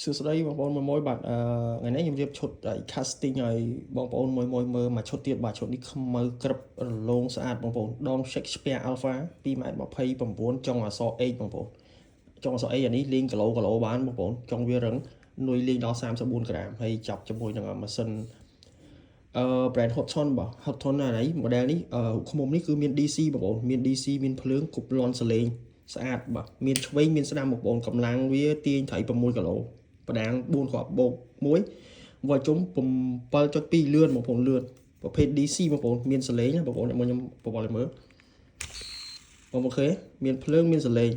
សួស្តីបងប្អូនមួយមួយបាទអឺថ្ងៃនេះខ្ញុំរៀបឈុតឲ្យ casting ឲ្យបងប្អូនមួយមួយមើលមួយឈុតទៀតបាទឈុតនេះខ្មៅក្រឹបរលោងស្អាតបងប្អូនដង Shakespeare Alpha 2.29ម៉ែត្រចុងអក្សរ H បងប្អូនចុងអក្សរ H អានេះលេងគីឡូគីឡូបានបងប្អូនចុងវារឹងនុយលេងដល់34ក្រាមហើយចាប់ជាមួយនឹងម៉ាស៊ីនអឺ brand Hotton បាទ Hotton អានេះ model នេះអឺខ្មុំនេះគឺមាន DC បងប្អូនមាន DC មានភ្លើងគប់លន់សលេងស្អាតបាទមានឆ្វេងមានស្ដាំបងប្អូនកម្លាំងវាទាញត្រី6គីឡូ បដាង4គ្រាប់បូក1វល់ជុំ7.2លឿនបងប្អូនលឿនប្រភេទ DC បងប្អូនមានសលេងណាបងប្អូនអ្នកមកខ្ញុំបបល់ឲ្យមើលបងប្អូនឃើញមានភ្លើងមានសលេង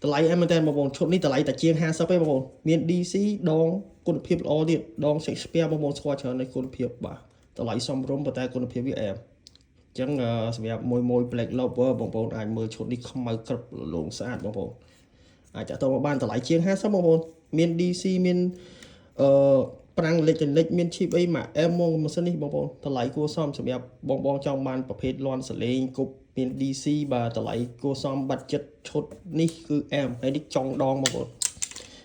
តម្លៃអែមមែនតើបងប្អូនឈុតនេះតម្លៃតែជាង50ទេបងប្អូនមាន DC ដងគុណភាពល្អទៀតដង Shakespeare បងប្អូនស្គាល់ច្រើននៃគុណភាពបាទតម្លៃសមរម្យប៉ុន្តែគុណភាពវាអែមអញ្ចឹងសម្រាប់មួយមួយ Black Lover បងប្អូនអាចមើលឈុតនេះខ្មៅក្រឹបរលោងស្អាតបងប្អូនអាចតាក់ទងមកបានតម្លៃជាង50បងប្អូនមាន DC មានអឺប្រាំងលិចលិចមាន chip អីមកអែមមកម៉ាស៊ីននេះបងប្អូនតម្លៃគួរសមសម្រាប់បងបងចង់បានប្រភេទលន់សលេងគប់មាន DC បាទតម្លៃគួរសមបាត់ចិត្តឈុតនេះគឺអែមហើយនេះចុងដងបងប្អូន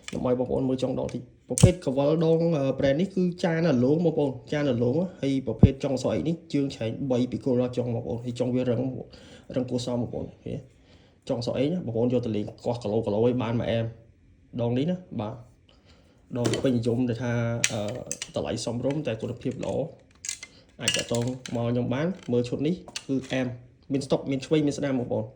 ខ្ញុំឲ្យបងប្អូនមើលចុងដងតិចប្រភេទកវលដង brand នេះគឺចានអាលងបងប្អូនចានអាលងហើយប្រភេទចុងស្អីនេះជើងឆែង3ពីគល់ដល់ចុងបងប្អូនហើយចុងវារឹងរឹងគួរសមបងប្អូនឃើញចុងស្អីណាបងប្អូនយកទៅលេងកោះគីឡូគីឡូឲ្យបានមួយអែមដងនេះណាបាទដងពេញនិយមដែលថាតម្លៃសមរម្យតែគុណភាពល្អអាចតាក់ទងមកខ្ញុំបានមើលឈុតនេះគឺអែមមានស្តុកមានឆ្វេងមានស្ដាំបងប្អូន។